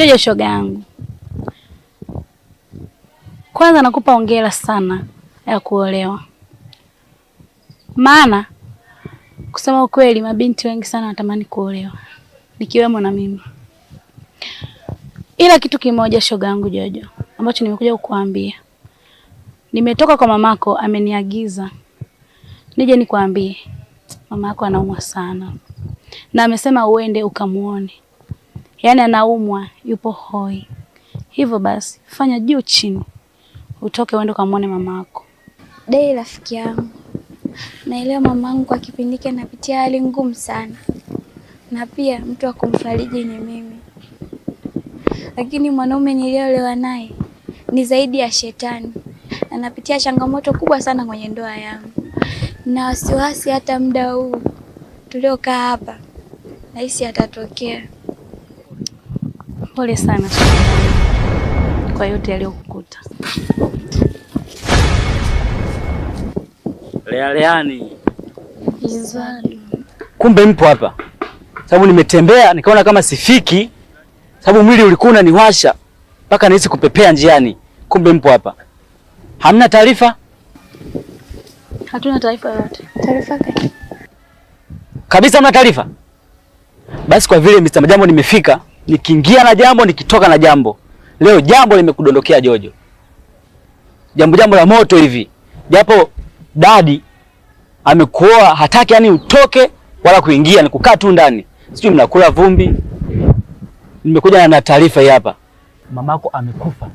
Jojo, shoga yangu, kwanza nakupa hongera sana ya kuolewa, maana kusema ukweli mabinti wengi sana wanatamani kuolewa, nikiwemo na mimi. Ila kitu kimoja shoga yangu Jojo, ambacho nimekuja kukuambia, nimetoka kwa mamako, ameniagiza nije nikwambie mamako anaumwa sana, na amesema uende ukamuone. Yaani anaumwa, yupo hoi. Hivyo basi fanya juu chini, utoke uende ukamuone mamako. Dei, rafiki yangu, naelewa mamangu kwa kipindi hiki anapitia hali ngumu sana, na pia mtu wa kumfariji ni mimi, lakini mwanaume niliyeolewa naye ni zaidi ya shetani. Anapitia changamoto kubwa sana kwenye ndoa yangu, na wasiwasi hata muda huu tuliokaa hapa nahisi atatokea. Pole sana kwa yote yaliyokukuta. Lealeani, Izwani. kumbe mpo hapa. Sababu nimetembea nikaona kama sifiki, sababu mwili ulikuwa unaniwasha mpaka nahisi kupepea njiani. Kumbe mpo hapa. Hamna taarifa Hatuna taarifa yoyote. Taarifa gani? kabisa? Hamna taarifa? Basi kwa vile Mr. Majambo nimefika, nikiingia na jambo nikitoka na jambo. Leo jambo limekudondokea Jojo, jambo jambo la moto hivi, japo dadi amekuoa hataki yani utoke wala kuingia, ni kukaa tu ndani, sijui mnakula vumbi. Nimekuja na taarifa hii hapa, mamako amekufa.